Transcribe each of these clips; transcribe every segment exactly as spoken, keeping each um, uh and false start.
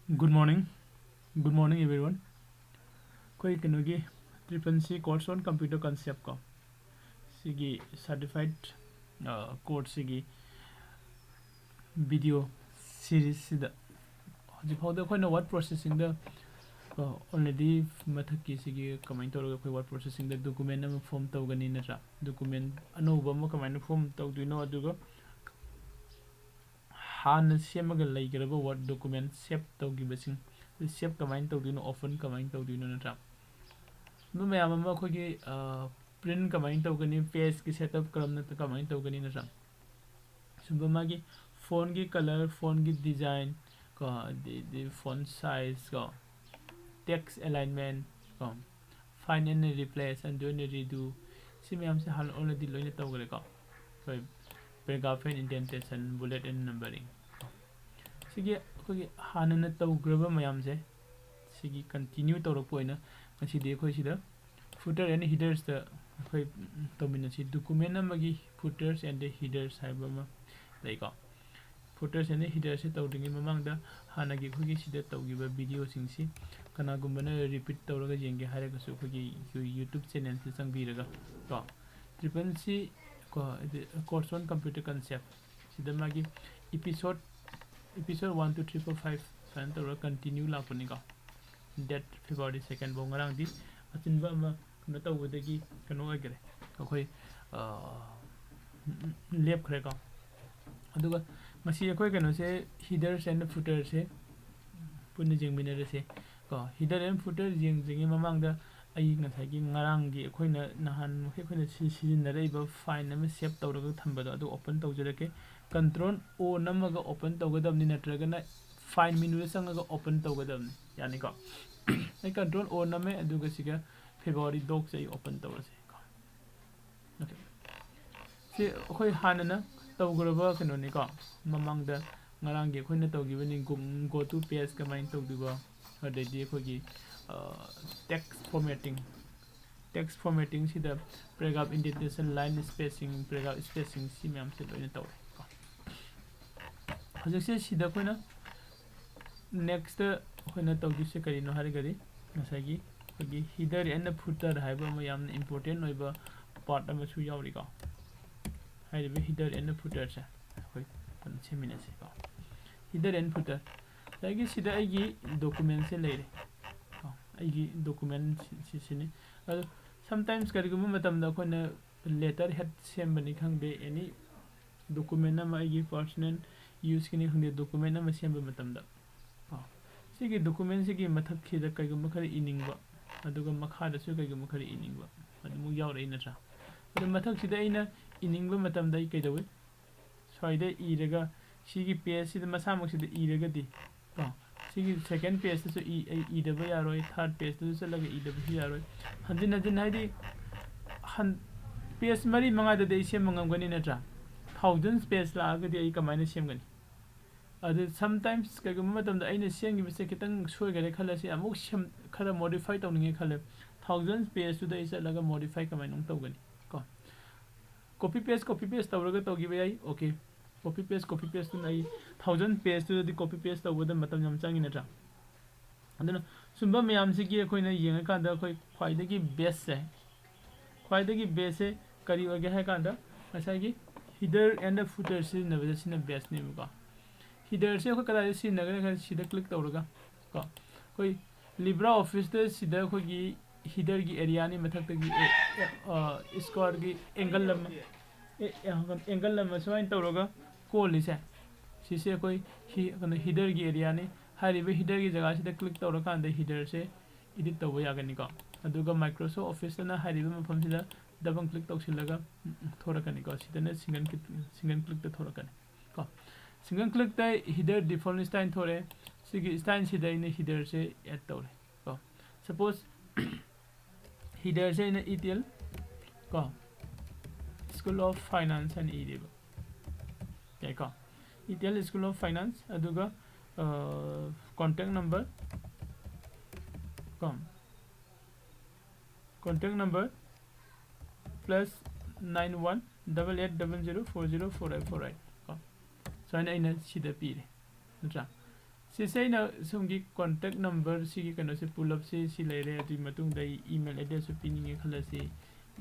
Good morning. Good morning, everyone. ꯑꯩꯈꯣꯏ ꯀꯩꯅꯣꯒꯤ Triple C course on computer concept ꯀꯣ, ꯁꯤꯒꯤ certified course ꯁꯤꯒꯤ video series ꯁꯤꯗ ꯍꯧꯖꯤꯛ ꯐꯥꯎꯗ ꯑꯩꯈꯣꯏꯅ word processing ꯗ ꯀꯣ, already ꯃꯊꯛꯀꯤ ꯁꯤꯒꯤ ꯀꯃꯥꯏꯅ ꯇꯧꯔꯒ ꯑꯩꯈꯣꯏ word processing ꯗ document ꯑꯃ form ꯇꯧꯒꯅꯤ ꯅꯠꯇ꯭ꯔꯥ? Document ꯑꯅꯧꯕ ꯑꯃ ꯀꯃꯥꯏꯅ form ꯇꯧꯗꯣꯏꯅꯣ, ꯑꯗꯨꯒ ꯍꯥꯟꯅ ꯁꯦꯝꯃꯒ ꯂꯩꯈ꯭ꯔꯕ Word document save ꯇꯧꯈꯤꯕꯁꯤꯡ, save ꯀꯃꯥꯏꯅ ꯇꯧꯗꯣꯏꯅꯣ, open ꯀꯃꯥꯏꯅ ꯇꯧꯗꯣꯏꯅꯣ ꯅꯠꯇ꯭ꯔꯥ? ꯑꯗꯨ ꯃꯌꯥꯝ ꯑꯃ ꯑꯩꯈꯣꯏꯒꯤ print ꯀꯃꯥꯏꯅ ꯇꯧꯒꯅꯤ, page ꯀꯤ setup ꯀꯔꯝꯅ ꯀꯃꯥꯏꯅ ꯇꯧꯒꯅꯤ ꯅꯠꯇ꯭ꯔꯥ? ꯁꯨꯝꯕ ꯃꯥꯒꯤ font ꯀꯤ colour, font ꯀꯤ design ꯀꯣ, ꯑꯗꯩꯗꯤ font size ꯀꯣ, text alignment ꯀꯣ, find and replace, undo and redo, ꯁꯤ ꯃꯌꯥꯝꯁꯦ ꯍꯥꯟꯅ already ꯂꯣꯏꯅ ꯇꯧꯈ꯭ꯔꯦꯀꯣ꯫ ꯑꯩꯈꯣꯏ paragraph and indentation, bullet and numbering, ꯁꯤꯒꯤ ꯑꯩꯈꯣꯏꯒꯤ ꯍꯥꯟꯅꯅ ꯇꯧꯈ꯭ꯔꯕ ꯃꯌꯥꯝꯁꯦ ꯁꯤꯒꯤ continue ꯇꯧꯔꯛꯄ ꯑꯣꯏꯅ ꯉꯁꯤꯗꯤ ꯑꯩꯈꯣꯏ ꯁꯤꯗ footer and headers ꯇ ꯑꯩꯈꯣꯏ ꯇꯧꯃꯤꯟꯅꯁꯤ꯫ Document ꯑꯃꯒꯤ footers and headers ꯍꯥꯏꯕ ꯑꯃ ꯂꯩꯀꯣ꯫ Footers and headers ꯁꯦ ꯇꯧꯗ꯭ꯔꯤꯉꯩ ꯃꯃꯥꯡꯗ ꯍꯥꯟꯅꯒꯤ ꯑꯩꯈꯣꯏꯒꯤ ꯁꯤꯗ ꯇꯧꯈꯤꯕ video ꯁꯤꯡꯁꯤ ꯀꯅꯥꯒꯨꯝꯕꯅ repeat ꯇꯧꯔꯒ ꯌꯦꯡꯒꯦ ꯍꯥꯏꯔꯒꯁꯨ ꯑꯩꯈꯣꯏꯒꯤ You-, YouTube channel ꯁꯤꯗ ꯆꯪꯕꯤꯔꯒ ꯀꯣ, Triple C ꯀꯣ, ꯍꯥꯏꯗꯤ course on computer concept ꯁꯤꯗ ꯃꯥꯒꯤ episode, episode one, two, three, four, five ꯁꯨꯃꯥꯏꯅ ꯇꯧꯔꯒ continue ꯂꯥꯛꯄꯅꯤꯀꯣ꯫ Date February second ꯐꯥꯎ ꯉꯔꯥꯡꯗꯤ ꯑꯆꯤꯟꯕ ꯑꯃ ꯀꯩꯅꯣ ꯇꯧꯕꯗꯒꯤ ꯀꯩꯅꯣ ꯑꯣꯏꯈꯔꯦ, ꯑꯩꯈꯣꯏ, ꯑ, ꯂꯦꯞꯈ꯭ꯔꯦꯀꯣ꯫ ꯑꯗꯨꯒ ꯉꯁꯤ ꯑꯩꯈꯣꯏ ꯀꯩꯅꯣꯁꯦ, headers and footers ꯁꯦ ꯄꯨꯟꯅ ꯌꯦꯡꯃꯤꯟꯅꯔꯁꯦ ꯀꯣ꯫ Header and footer ꯌꯦꯡꯗ꯭ꯔꯤꯉꯩ ꯃꯃꯥꯡꯗ ꯑꯩ ꯉꯁꯥꯏꯒꯤ ꯉꯔꯥꯡꯒꯤ ꯑꯩꯈꯣꯏꯅ ꯅꯍꯥꯟꯃꯨꯛꯀꯤ ꯑꯩꯈꯣꯏꯅ ꯁꯤ ꯁꯤꯖꯤꯟꯅꯔꯛꯏꯕ file ꯑꯃ save ꯇꯧꯔꯒ ꯊꯝꯕꯗꯣ ꯑꯗꯨ open ꯇꯧꯖꯔꯛꯀꯦ꯫ Control O ꯅꯝꯃꯒ open ꯇꯧꯒꯗꯕꯅꯤ, ꯅꯠꯇ꯭ꯔꯒꯅ file menu ꯗ ꯆꯪꯉꯒ open ꯇꯧꯒꯗꯕꯅꯤ꯫ ꯌꯥꯅꯤꯀꯣ? ꯑꯩ Control O ꯅꯝꯃꯦ, ꯑꯗꯨꯒ ꯁꯤꯒ February docs ꯑꯩ open ꯇꯧꯔꯁꯦ ꯀꯣ꯫ Okay. ꯁꯤ ꯑꯩꯈꯣꯏ ꯍꯥꯟꯅꯅ ꯇꯧꯈ꯭ꯔꯕ ꯀꯩꯅꯣꯅꯤꯀꯣ, ꯃꯃꯥꯡꯗ ꯉꯔꯥꯡꯒꯤ ꯑꯩꯈꯣꯏꯅ ꯇꯧꯈꯤꯕꯅꯤ, go, go to page ꯀꯃꯥꯏꯅ ꯇꯧꯗꯣꯏꯕ, ꯑꯗꯩꯗꯤ ꯑꯩꯈꯣꯏꯒꯤ, ꯑ, text formatting, text formatting ꯁꯤꯗ paragraph indentation, line spacing, paragraph spacing ꯁꯤ ꯃꯌꯥꯝꯁꯦ ꯂꯣꯏꯅ ꯇꯧꯔꯦ ꯀꯣ꯫ ꯍꯧꯖꯤꯛꯁꯦ ꯁꯤꯗ ꯑꯩꯈꯣꯏꯅ Next ꯑꯩꯈꯣꯏꯅ ꯇꯧꯗꯣꯏꯁꯦ ꯀꯔꯤꯅꯣ ꯍꯥꯏꯔꯒꯗꯤ, ꯉꯁꯥꯏꯒꯤ ꯑꯩꯈꯣꯏꯒꯤ header and footer ꯍꯥꯏꯕ ꯑꯃ ꯌꯥꯝꯅ important ꯑꯣꯏꯕ part ꯑꯃꯁꯨ ꯌꯥꯎꯔꯤꯀꯣ꯫ ꯍꯥꯏꯔꯤꯕ header and footerꯁꯦ ꯑꯩꯈꯣꯏ ꯄꯨꯟꯅ ꯁꯦꯝꯃꯤꯟꯅꯁꯤꯀꯣ꯫ Header and footer, ꯉꯁꯥꯏꯒꯤ ꯁꯤꯗ ꯑꯩꯒꯤ documentꯁꯦ ꯂꯩꯔꯦ ꯀꯣ꯫ ꯑꯩꯒꯤ document ꯁꯤ-, ꯁꯤꯁꯤꯅꯤ꯫ ꯑꯗꯣ sometimes ꯀꯔꯤꯒꯨꯝꯕ ꯃꯇꯝꯗ ꯑꯩꯈꯣꯏꯅ letter head ꯁꯦꯝꯕꯅꯤ ꯈꯪꯗꯦ, any document ꯑꯃ, ꯑꯩꯒꯤ personal useꯀꯤꯅꯤ ꯈꯪꯗꯦ, document ꯑꯃ ꯁꯦꯝꯕ ꯃꯇꯝꯗ ꯀꯣ, ꯁꯤꯒꯤ documentꯁꯤꯒꯤ ꯃꯊꯛꯁꯤꯗ ꯀꯩꯒꯨꯝꯕ ꯈꯔ ꯏꯅꯤꯡꯕ, ꯑꯗꯨꯒ ꯃꯈꯥꯗꯁꯨ ꯀꯩꯒꯨꯝꯕ ꯈꯔ ꯏꯅꯤꯡꯕ, ꯑꯗꯨꯃꯨꯛ ꯌꯥꯎꯔꯛꯏ ꯅꯠꯇ꯭ꯔꯥ? ꯑꯗꯣ ꯃꯊꯛꯁꯤꯗ ꯑꯩꯅ ꯏꯅꯤꯡꯕ ꯃꯇꯝꯗ ꯑꯩ ꯀꯩꯗꯧꯏ? ꯁ꯭ꯋꯥꯏꯗ ꯏꯔꯒ, ꯁꯤꯒꯤ pageꯁꯤꯗ ꯃꯁꯥꯃꯛꯁꯤꯗ ꯏꯔꯒꯗꯤ ꯀꯣ, ꯁꯤꯒꯤ second pageꯇꯁꯨ ꯏ-, ꯑꯩ ꯏꯗꯕ ꯌꯥꯔꯣꯏ, third pageꯇꯁꯨ ꯆꯠꯂꯒ ꯏꯗꯕꯁꯨ ꯌꯥꯔꯣꯏ꯫ ꯍꯟꯖꯤꯟ ꯍꯟꯖꯤꯟ ꯍꯥꯏꯗꯤ ꯍꯟ-, page ꯃꯔꯤ ꯃꯉꯥꯗꯗꯤ ꯑꯩ ꯁꯦꯝꯕ ꯉꯝꯒꯅꯤ ꯅꯠꯇ꯭ꯔꯥ? Thousands page ꯂꯥꯛꯑꯒꯗꯤ ꯑꯩ ꯀꯃꯥꯏꯅ ꯁꯦꯝꯒꯅꯤ? ꯑꯗꯨ sometimes ꯀꯩꯒꯨꯝꯕ ꯃꯇꯝꯗ ꯑꯩꯅ ꯁꯦꯝꯈꯤꯕꯁꯦ ꯈꯤꯇꯪ ꯁꯣꯏꯈꯔꯦ ꯈꯜꯂꯁꯤ, ꯑꯃꯨꯛ ꯁꯦꯝ-, ꯈꯔ modify ꯇꯧꯅꯤꯡꯉꯦ ꯈꯜꯂꯦ꯫ Thousands pageꯇꯨꯗ ꯑꯩ ꯆꯠꯂꯒ modify ꯀꯃꯥꯏꯅ ꯑꯃꯨꯛ ꯇꯧꯒꯅꯤ ꯀꯣ? Copy paste, copy paste ꯇꯧꯔꯒ ꯇꯧꯈꯤꯕ ꯌꯥꯏ꯫ Okay, copy paste, copy pasteꯇꯨꯅ ꯑꯩ thousand pageꯇꯨꯗꯗꯤ copy paste ꯇꯧꯕꯗ ꯃꯇꯝ ꯌꯥꯝ ꯆꯪꯉꯤ ꯅꯠꯇ꯭ꯔꯥ? ꯑꯗꯨꯅ ꯁꯨꯝꯕ ꯃꯌꯥꯝꯁꯤꯒꯤ ꯑꯩꯈꯣꯏꯅ ꯌꯦꯡꯉꯀꯥꯟꯗ ꯑꯩꯈꯣꯏ ꯈ꯭ꯋꯥꯏꯗꯒꯤ bestꯁꯦ, ꯈ꯭ꯋꯥꯏꯗꯒꯤ bestꯁꯦ ꯀꯔꯤ ꯑꯣꯏꯒꯦ ꯍꯥꯏ ꯀꯥꯟꯗ ꯉꯁꯥꯏꯒꯤ header and footer ꯁꯤꯖꯤꯟꯅꯕꯁꯦ ꯁꯤꯅ bestꯅꯦꯕꯀꯣ꯫ Headerꯁꯦ ꯑꯩꯈꯣꯏ ꯀꯗꯥꯏꯗ ꯁꯤꯖꯤꯟꯅꯒꯅꯤ ꯍꯥꯏ ꯀꯥꯟꯗ ꯁꯤꯗ click ꯇꯧꯔꯒ ꯀꯣ, ꯑꯩꯈꯣꯏ LibreOfficeꯇ ꯁꯤꯗ ꯑꯩꯈꯣꯏꯒꯤ headerꯒꯤ areaꯅꯤ, ꯃꯊꯛꯇꯒꯤ ꯑꯦ, ꯑꯦ, ꯑ, squareꯒꯤ angle ꯑꯃ, ꯑꯦ, ꯑꯦ, angle ꯑꯃ ꯁꯨꯃꯥꯏꯅ ꯇꯧꯔꯒ ꯀꯣꯜꯂꯤꯁꯦ, ꯁꯤꯁꯦ ꯑꯩꯈꯣꯏ ꯍꯤ-, ꯀꯩꯅꯣ, headerꯒꯤ areaꯅꯤ꯫ ꯍꯥꯏꯔꯤꯕ headerꯒꯤ ꯖꯒꯥꯁꯤꯗ click ꯇꯧꯔꯀꯥꯟꯗ headerꯁꯦ edit ꯇꯧꯕ ꯌꯥꯒꯅꯤꯀꯣ꯫ ꯑꯗꯨꯒ Microsoft Officeꯇꯅ ꯍꯥꯏꯔꯤꯕ ꯃꯐꯝꯁꯤꯗ double click ꯇꯧꯁꯤꯜꯂꯒ, ꯎꯝ, ꯎꯝ, ꯊꯣꯔꯛꯀꯅꯤꯀꯣ꯫ ꯁꯤꯗꯅ single click, single clickꯇ ꯊꯣꯔꯛꯀꯅꯤ ꯀꯣ꯫ Single clickꯇ header default style ꯊꯣꯔꯛꯑꯦ꯫ ꯁꯤꯒꯤ styleꯁꯤꯗ ꯑꯩꯅ headerꯁꯦ add ꯇꯧꯔꯦ ꯀꯣ꯫ Suppose headerꯁꯦ ꯑꯩꯅ ETL ꯀꯣ, School of Finance ꯍꯥꯏꯅ ꯏꯔꯦꯕ꯫ ꯌꯥꯏꯀꯣ? ETL School of Finance, ꯑꯗꯨꯒ, ꯑ, contact number ꯀꯣ, contact number plus nine one double eight double zero four zero four eight four eight ꯀꯣ꯫ ꯁꯨꯃꯥꯏꯅ ꯑꯩꯅ ꯁꯤꯗ ꯄꯤꯔꯦ, ꯅꯠꯇ꯭ꯔꯥ? ꯁꯤꯁꯦ ꯑꯩꯅ ꯁꯣꯝꯒꯤ contact number ꯁꯤꯒꯤ ꯀꯩꯅꯣꯁꯦ ꯄꯨꯂꯞꯁꯦ ꯁꯤ ꯂꯩꯔꯦ꯫ ꯑꯗꯨꯒꯤ ꯃꯇꯨꯡꯗ ꯑꯩ email address ꯁꯨ ꯄꯤꯅꯤꯡꯉꯦ ꯈꯜꯂꯁꯤ꯫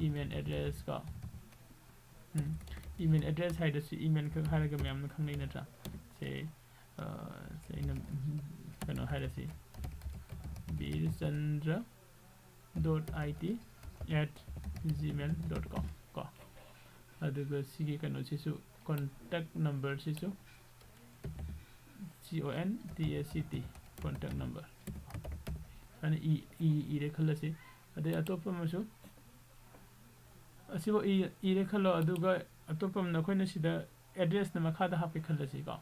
Email address ꯀꯣ꯫ ꯎꯝ, email address ꯍꯥꯏꯗꯁꯨ email ꯈꯛ ꯍꯥꯏꯔꯒ ꯃꯌꯥꯝꯅ ꯈꯪꯅꯩ ꯅꯠꯇ꯭ꯔꯥ? ꯁꯦ, ꯑ, ꯁꯦ ꯑꯩꯅ, ꯎꯝ, ꯀꯩꯅꯣ ꯍꯥꯏꯔꯁꯤ, ꯕꯤꯔꯆꯟꯗ꯭ꯔ dot I T at gmail dot com ꯀꯣ꯫ ꯑꯗꯨꯒ ꯁꯤꯒꯤ ꯀꯩꯅꯣꯁꯤꯁꯨ, contact number ꯁꯤꯁꯨ C O N T A C T, contact number ꯍꯥꯏꯅ ꯏ-, ꯏ-, ꯏꯔꯦ ꯈꯜꯂꯁꯤ꯫ ꯑꯗꯩ ꯑꯇꯣꯞꯄ ꯑꯃꯁꯨ ꯑꯁꯤꯐꯥꯎ ꯏ-, ꯏꯔꯦ ꯈꯜꯂꯣ꯫ ꯑꯗꯨꯒ ꯑꯇꯣꯞꯄ ꯑꯃꯅ ꯑꯩꯈꯣꯏꯅ ꯁꯤꯗ address ꯅ ꯃꯈꯥꯗ ꯍꯥꯞꯀꯦ ꯈꯜꯂꯁꯤꯀꯣ꯫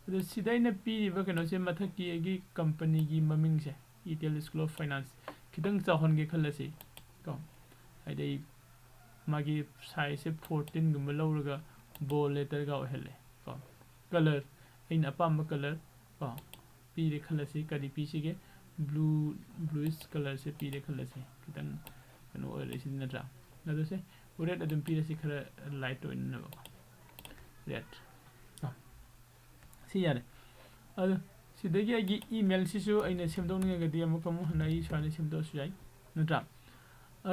ꯑꯗꯨ ꯁꯤꯗ ꯑꯩꯅ ꯄꯤꯔꯤꯕ ꯀꯩꯅꯣꯁꯦ, ꯃꯊꯛꯀꯤ ꯑꯩꯒꯤ company ꯒꯤ ꯃꯃꯤꯡꯁꯦ, Etel School of Finance, ꯈꯤꯇꯪ ꯆꯥꯎꯍꯟꯒꯦ ꯈꯜꯂꯁꯤ ꯀꯣ꯫ ꯍꯥꯏꯗꯤ ꯑꯩ ꯃꯥꯒꯤ size ꯁꯦ fourteen ꯒꯨꯝꯕ ꯂꯧꯔꯒ bold letter ꯒ ꯑꯣꯏꯍꯜꯂꯦ ꯀꯣ꯫ Colour, ꯑꯩꯅ ꯑꯄꯥꯝꯕ colour ꯀꯣ ꯄꯤꯔꯦ ꯈꯜꯂꯁꯤ꯫ ꯀꯔꯤ ꯄꯤꯁꯤꯒꯦ? Blue, bluish colour ꯁꯦ ꯄꯤꯔꯦ ꯈꯜꯂꯁꯤ꯫ ꯈꯤꯇꯪ ꯀꯩꯅꯣ ꯑꯣꯏꯔꯦ ꯁꯤꯗꯤ ꯅꯠꯇ꯭ꯔꯥ? ꯑꯗꯨ ꯁꯦ, red ꯑꯗꯨꯝ ꯄꯤꯔꯁꯤ, ꯈꯔ light ꯑꯣꯏꯅꯅꯕꯀꯣ꯫ Red꯫ ꯁꯤ ꯌꯥꯔꯦ꯫ ꯑꯗꯨ ꯁꯤꯗꯒꯤ ꯑꯩꯒꯤ email ꯁꯤꯁꯨ ꯑꯩꯅ ꯁꯦꯝꯗꯣꯛꯅꯤꯡꯉꯒꯗꯤ ꯑꯃꯨꯛꯀ ꯑꯃꯨꯛ ꯍꯟꯅ ꯑꯩ ꯁꯨꯃꯥꯏꯅ ꯁꯦꯝꯗꯣꯛꯑꯁꯨ ꯌꯥꯏ, ꯅꯠꯇ꯭ꯔꯥ?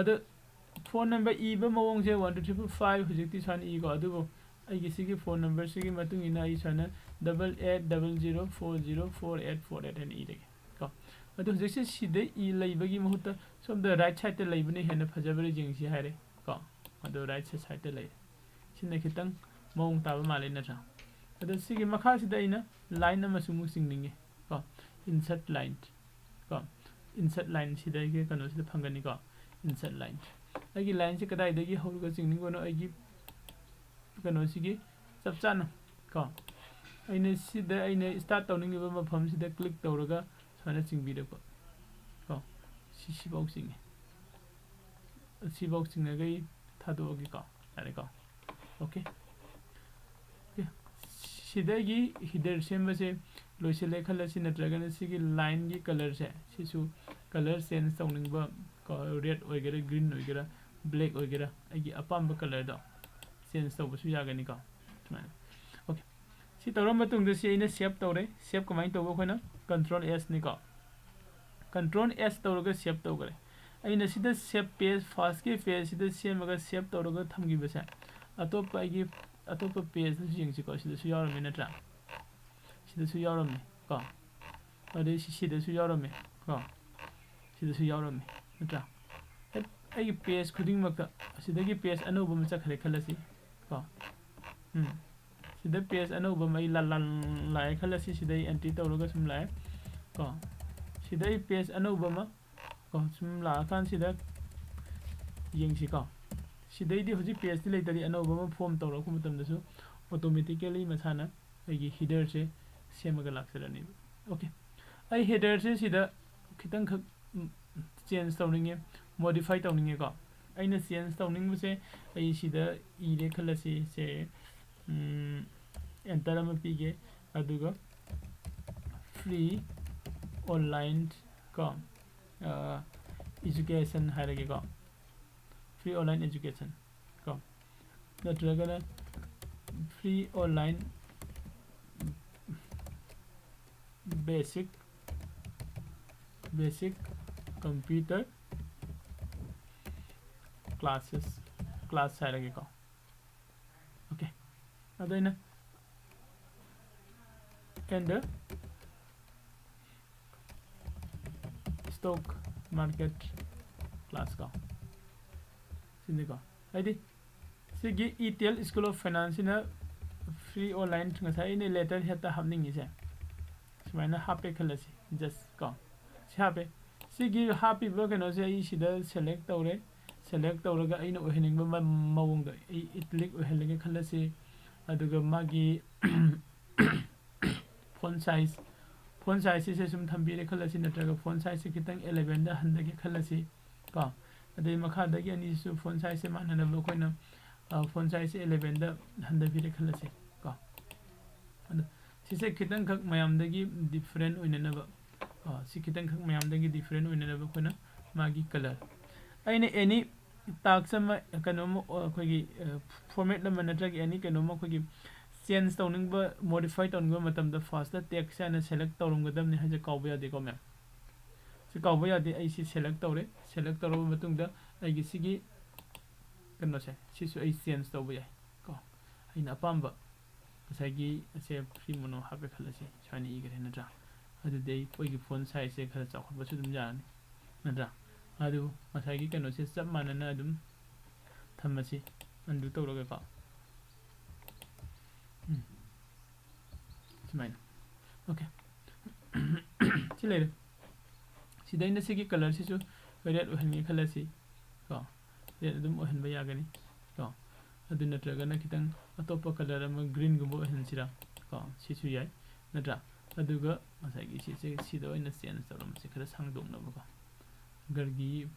ꯑꯗꯨ phone number ꯏꯕ ꯃꯑꯣꯡꯁꯦ one two three four five ꯍꯧꯖꯤꯛꯇꯤ ꯁꯨꯃꯥꯏꯅ ꯏꯀꯣ, ꯑꯗꯨꯕꯨ ꯑꯩꯒꯤ ꯁꯤꯒꯤ phone number ꯁꯤꯒꯤ ꯃꯇꯨꯡ ꯏꯟꯅ ꯑꯩ ꯁꯨꯃꯥꯏꯅ double eight double zero four zero four eight four eight ꯍꯥꯏꯅ ꯏꯔꯒꯦ ꯀꯣ꯫ ꯑꯗꯨ ꯍꯧꯖꯤꯛꯁꯦ ꯁꯤꯗ ꯏ ꯂꯩꯕꯒꯤ ꯃꯍꯨꯠꯇ ꯁꯣꯝꯗ right side ꯇ ꯂꯩꯕꯅ ꯍꯦꯟꯅ ꯐꯖꯕ꯭ꯔꯥ ꯌꯦꯡꯁꯤ ꯍꯥꯏꯔꯦ ꯀꯣ꯫ ꯑꯗꯨ right side ꯇ ꯂꯩꯔꯦ꯫ ꯁꯤꯅ ꯈꯤꯇꯪ ꯃꯑꯣꯡ ꯇꯥꯕ ꯃꯥꯜꯂꯦ ꯅꯠꯇ꯭ꯔꯥ? ꯑꯗꯣ ꯁꯤꯒꯤ ꯃꯈꯥꯁꯤꯗ ꯑꯩꯅ line ꯑꯃꯁꯨ ꯑꯃꯨꯛ ꯆꯤꯡꯅꯤꯡꯉꯦ ꯀꯣ, insert line ꯀꯣ꯫ Insert line ꯁꯤꯗꯒꯤ ꯀꯩꯅꯣꯁꯤꯗ ꯐꯪꯒꯅꯤꯀꯣ, insert line꯫ ꯑꯩꯒꯤ line ꯁꯦ ꯀꯗꯥꯏꯗꯒꯤ ꯍꯧꯔꯒ ꯆꯤꯡꯅꯤꯡꯕꯅꯣ, ꯑꯩꯒꯤ ꯀꯩꯅꯣꯁꯤꯒꯤ ꯆꯞ ꯆꯥꯅ ꯀꯣ, ꯑꯩꯅ ꯁꯤꯗ ꯑꯩꯅ start ꯇꯧꯅꯤꯡꯉꯤꯕ ꯃꯐꯝꯁꯤꯗ click ꯇꯧꯔꯒ ꯁꯨꯃꯥꯏꯅ ꯆꯤꯡꯕꯤꯔꯛꯄ ꯀꯣ, ꯁꯤ, ꯁꯤꯐꯥꯎ ꯆꯤꯡꯉꯦ꯫ ꯁꯤꯐꯥꯎ ꯆꯤꯡꯉꯒ ꯑꯩ ꯊꯥꯗꯣꯛꯑꯒꯦꯀꯣ, ꯌꯥꯔꯦꯀꯣ꯫ Okay꯫ Okay꯫ ꯁꯤꯗꯒꯤ header ꯁꯦꯝꯕꯁꯦ ꯂꯣꯏꯁꯤꯜꯂꯦ ꯈꯜꯂꯁꯤ, ꯅꯠꯇ꯭ꯔꯒꯅ ꯁꯤꯒꯤ line ꯒꯤ colour ꯁꯦ, ꯁꯤꯁꯨ colour change ꯇꯧꯅꯤꯡꯕ ꯀꯣ, red ꯑꯣꯏꯒꯦꯔꯥ, green ꯑꯣꯏꯒꯦꯔꯥ, black ꯑꯣꯏꯒꯦꯔꯥ, ꯑꯩꯒꯤ ꯑꯄꯥꯝꯕ colour ꯗꯣ change ꯇꯧꯕꯁꯨ ꯌꯥꯒꯅꯤꯀꯣ, ꯁꯨꯃꯥꯏꯅ꯫ Okay꯫ ꯁꯤ ꯇꯧꯔ ꯃꯇꯨꯡꯗ ꯁꯤ ꯑꯩꯅ ꯁꯦꯞ ꯇꯧꯔꯦ꯫ ꯁꯦꯞ ꯀꯃꯥꯏꯅ ꯇꯧꯕ? ꯑꯩꯈꯣꯏꯅ ꯀꯟꯇ꯭ꯔꯣꯜ ꯑꯦꯁꯅꯤꯀꯣ, ꯀꯟꯇ꯭ꯔꯣꯜ ꯑꯦꯁ ꯇꯧꯔꯒ ꯁꯦꯞ ꯇꯧꯈ꯭ꯔꯦ꯫ ꯑꯩꯅ ꯁꯤꯗ ꯁꯦꯞ ꯄꯦꯖ, ꯐꯥꯔꯁꯀꯤ ꯄꯦꯖꯁꯤꯗ ꯁꯦꯝꯃꯒ ꯁꯦꯞ ꯇꯧꯔꯒ ꯊꯝꯈꯤꯕꯁꯦ ꯑꯇꯣꯞꯄ ꯑꯩꯒꯤ, ꯑꯇꯣꯞꯄ ꯄꯦꯖꯇꯁꯨ ꯌꯦꯡꯁꯤꯀꯣ꯫ ꯁꯤꯗꯁꯨ ꯌꯥꯎꯔꯝꯃꯤ ꯅꯠꯇ꯭ꯔꯥ? ꯁꯤꯗꯁꯨ ꯌꯥꯎꯔꯝꯃꯤ ꯀꯣ꯫ ꯑꯗꯩ ꯁꯤ-, ꯁꯤꯗꯁꯨ ꯌꯥꯎꯔꯝꯃꯤ ꯀꯣ꯫ ꯁꯤꯗꯁꯨ ꯌꯥꯎꯔꯝꯃꯤ ꯅꯠꯇ꯭ꯔꯥ? ꯍꯦꯛ ꯑꯩꯒꯤ ꯄꯦꯖ ꯈꯨꯗꯤꯡꯃꯛꯇ ꯑꯁꯤꯗꯒꯤ ꯄꯦꯖ ꯑꯅꯧꯕ ꯑꯃ ꯆꯠꯈ꯭ꯔꯦ ꯈꯜꯂꯁꯤ ꯀꯣ꯫ ꯎꯝ꯫ ꯁꯤꯗ ꯄꯦꯖ ꯑꯅꯧꯕ ꯑꯃ ꯑꯩ ꯂꯥ-, ꯂꯥ-, ꯂꯥꯛꯑꯦ ꯈꯜꯂꯁꯤ꯫ ꯁꯤꯗ ꯑꯩ ꯑꯦꯟꯇ꯭ꯔꯤ ꯇꯧꯔꯒ ꯁꯨꯝ ꯂꯥꯛꯑꯦ ꯀꯣ꯫ ꯁꯤꯗ ꯑꯩ ꯄꯦꯖ ꯑꯅꯧꯕ ꯑꯃ ꯀꯣ, ꯁꯨꯝ ꯂꯥꯛꯑꯀꯥꯟꯁꯤꯗ ꯌꯦꯡꯁꯤꯀꯣ꯫ ꯁꯤꯗꯩꯗꯤ ꯍꯧꯖꯤꯛ ꯄꯦꯖꯇꯤ ꯂꯩꯇꯔꯤ, ꯑꯅꯧꯕ ꯑꯃ ꯐꯣꯔꯝ ꯇꯧꯔꯛꯄ ꯃꯇꯝꯗꯁꯨ ꯑꯣꯇꯣꯃꯦꯇꯤꯀꯦꯂꯤ ꯃꯁꯥꯅ ꯑꯩꯒꯤ ꯍꯤꯗꯔꯁꯦ ꯁꯦꯝꯃꯒ ꯂꯥꯛꯆꯔꯅꯦꯕ꯫ ꯑꯣꯀꯦ, ꯑꯩ ꯍꯤꯗꯔꯁꯦ ꯁꯤꯗ ꯈꯤꯇꯪꯈꯛ ꯆꯦꯟꯖ ꯇꯧꯅꯤꯡꯉꯦ, ꯃꯣꯗꯤꯐꯥꯏ ꯇꯧꯅꯤꯡꯉꯦꯀꯣ꯫ ꯑꯩꯅ ꯆꯦꯟꯖ ꯇꯧꯅꯤꯡꯕꯁꯦ, ꯑꯩ ꯁꯤꯗ ꯏꯔꯦ ꯈꯜꯂꯁꯤ, ꯁꯦ, ꯑꯦꯟꯇꯔ ꯑꯃ ꯄꯤꯒꯦ, ꯑꯗꯨꯒ ꯐ꯭ꯔꯤ ꯑꯣꯟꯂꯥꯏꯟ ꯀꯣ, ꯑꯦꯖꯨꯀꯦꯁꯟ ꯍꯥꯏꯔꯒꯦꯀꯣ, ꯐ꯭ꯔꯤ ꯑꯣꯟꯂꯥꯏꯟ ꯑꯦꯖꯨꯀꯦꯁꯟ ꯀꯣ, ꯅꯠꯇ꯭ꯔꯒꯅ free online basic, basic computer classes, class ꯍꯥꯏꯔꯒꯦꯀꯣ꯫ ꯑꯣꯀꯦ, ꯑꯗꯣ ꯑꯩꯅ and the stock market class ꯀꯣ, ꯁꯤꯅꯤꯀꯣ꯫ ꯍꯥꯏꯗꯤ ꯁꯤꯒꯤ E T L School of Finance ꯁꯤꯅ ꯐ꯭ꯔꯤ ꯑꯣꯟꯂꯥꯏꯟ, ꯉꯁꯥꯏ ꯑꯩꯅ ꯂꯦꯇꯔ ꯍꯦꯠꯇ ꯍꯥꯞꯅꯤꯡꯉꯤꯁꯦ, ꯁꯨꯃꯥꯏꯅ ꯍꯥꯞꯄꯦ ꯈꯜꯂꯁꯤ, ꯖꯁ ꯀꯣ, ꯁꯤ ꯍꯥꯞꯄꯦ꯫ ꯁꯤꯒꯤ ꯍꯥꯞꯄꯤꯕ ꯀꯩꯅꯣꯁꯦ ꯑꯩ ꯁꯤꯗ ꯁꯦꯂꯦꯛ ꯇꯧꯔꯦ꯫ ꯁꯦꯂꯦꯛ ꯇꯧꯔꯒ ꯑꯩꯅ ꯑꯣꯏꯍꯟꯅꯤꯡꯕ ꯃ-, ꯃꯑꯣꯡꯗ ꯑꯩ ꯏꯇꯂꯤꯛ ꯑꯣꯏꯍꯜꯂꯒꯦ ꯈꯜꯂꯁꯤ꯫ ꯑꯗꯨꯒ ꯃꯥꯒꯤ ꯐꯣꯟ ꯁꯥꯏꯖ, ꯐꯣꯟ ꯁꯥꯏꯖꯁꯤꯁꯦ ꯁꯨꯝ ꯊꯝꯕꯤꯔꯦ ꯈꯜꯂꯁꯤ, ꯅꯠꯇ꯭ꯔꯒ ꯐꯣꯟ ꯁꯥꯏꯖꯁꯦ ꯈꯤꯇꯪ ꯑꯦꯂꯦꯚꯦꯟꯗ ꯍꯟꯊꯒꯦ ꯈꯜꯂꯁꯤ ꯀꯣ꯫ ꯑꯗꯩ ꯃꯈꯥꯗꯒꯤ ꯑꯅꯤꯁꯤꯁꯨ ꯐꯣꯟ ꯁꯥꯏꯖꯁꯦ ꯃꯥꯟꯅꯅꯕ ꯑꯩꯈꯣꯏꯅ, ꯑ, ꯐꯣꯟ ꯁꯥꯏꯖꯁꯦ ꯑꯦꯂꯦꯚꯦꯟꯗ ꯍꯟꯊꯕꯤꯔꯦ ꯈꯜꯂꯁꯤ ꯀꯣ꯫ ꯑꯗꯣ ꯁꯤꯁꯦ ꯈꯤꯇꯪꯈꯛ ꯃꯌꯥꯝꯗꯒꯤ ꯗꯤꯐ꯭ꯔꯦꯟ ꯑꯣꯏꯅꯅꯕ, ꯑ, ꯁꯤ ꯈꯤꯇꯪꯈꯛ ꯃꯌꯥꯝꯗꯒꯤ ꯗꯤꯐ꯭ꯔꯦꯟ ꯑꯣꯏꯅꯅꯕ ꯑꯩꯈꯣꯏꯅ ꯃꯥꯒꯤ ꯀꯂꯔ, ꯑꯩꯅ ꯑꯦꯅꯤ ꯇꯥꯛꯁ ꯑꯃ, ꯀꯩꯅꯣꯝꯃ, ꯑ, ꯑꯩꯈꯣꯏꯒꯤ, ꯑ, ꯐꯣꯔꯃꯦꯠ ꯑꯃ ꯅꯠꯇ꯭ꯔꯒ ꯑꯦꯅꯤ ꯀꯩꯅꯣꯝꯃ ꯑꯩꯈꯣꯏꯒꯤ change ꯇꯧꯅꯤꯡꯕ, modify ꯇꯧꯅꯤꯡꯕ ꯃꯇꯝꯗ first text ꯍꯥꯏꯅ select ꯇꯧꯔꯝꯒꯗꯕꯅꯤ ꯍꯥꯏꯁꯦ ꯀꯥꯎꯕ ꯌꯥꯗꯦꯀꯣ ꯃꯌꯥꯝ꯫ ꯁꯤ ꯀꯥꯎꯕ ꯌꯥꯗꯦ꯫ ꯑꯩ ꯁꯤ select ꯇꯧꯔꯦ꯫ Select ꯇꯧꯔꯕ ꯃꯇꯨꯡꯗ ꯑꯩꯒꯤ ꯁꯤꯒꯤ ꯀꯩꯅꯣꯁꯦ ꯁꯤꯁꯨ ꯑꯩ change ꯇꯧꯕ ꯌꯥꯏ ꯀꯣ꯫ ꯑꯩꯅ ꯑꯄꯥꯝꯕ ꯉꯁꯥꯏꯒꯤ ꯑꯁꯦ free mono ꯍꯥꯞꯄꯦ ꯈꯜꯂꯁꯤ, ꯁꯨꯃꯥꯏꯅ ꯏꯈ꯭ꯔꯦ ꯅꯠꯇ꯭ꯔꯥ? ꯑꯗꯨꯗꯤ ꯑꯩ ꯑꯩꯈꯣꯏꯒꯤ font sizeꯁꯦ ꯈꯔ ꯆꯥꯎꯈꯠꯄꯁꯨ ꯑꯗꯨꯝ ꯌꯥꯔꯅꯤ ꯅꯠꯇ꯭ꯔꯥ? ꯑꯗꯨ ꯉꯁꯥꯏꯒꯤ ꯀꯩꯅꯣꯁꯦ ꯆꯞ ꯃꯥꯟꯅꯅ ꯑꯗꯨꯝ ꯊꯝꯃꯁꯤ, undo ꯇꯧꯔꯒꯀꯣ꯫ ꯎꯝ꯫ ꯁꯨꯃꯥꯏꯅ꯫ Okay꯫ ꯁꯤ ꯂꯩꯔꯦ꯫ ꯁꯤꯗ ꯑꯩꯅ ꯁꯤꯒꯤ colourꯁꯤꯁꯨ red ꯑꯣꯏꯍꯟꯒꯦ ꯈꯜꯂꯁꯤ ꯀꯣ꯫ Red ꯑꯗꯨꯝ ꯑꯣꯏꯍꯟꯕ ꯌꯥꯒꯅꯤ ꯀꯣ꯫ ꯑꯗꯨ ꯅꯠꯇ꯭ꯔꯒꯅ ꯈꯤꯇꯪ ꯑꯇꯣꯞꯄ colour ꯑꯃ greenꯒꯨꯝꯕ ꯑꯣꯏꯍꯟꯁꯤꯔꯥ ꯀꯣ꯫ ꯁꯤꯁꯨ ꯌꯥꯏ ꯅꯠꯇ꯭ꯔꯥ? ꯑꯗꯨꯒ ꯉꯁꯥꯏꯒꯤ ꯁꯤꯁꯦ ꯁꯤꯗ ꯑꯣꯏꯅ change ꯇꯧꯔꯝꯕꯁꯦ ꯈꯔ ꯁꯥꯡꯗꯣꯛꯅꯕꯀꯣ꯫ ꯒꯔꯒꯤ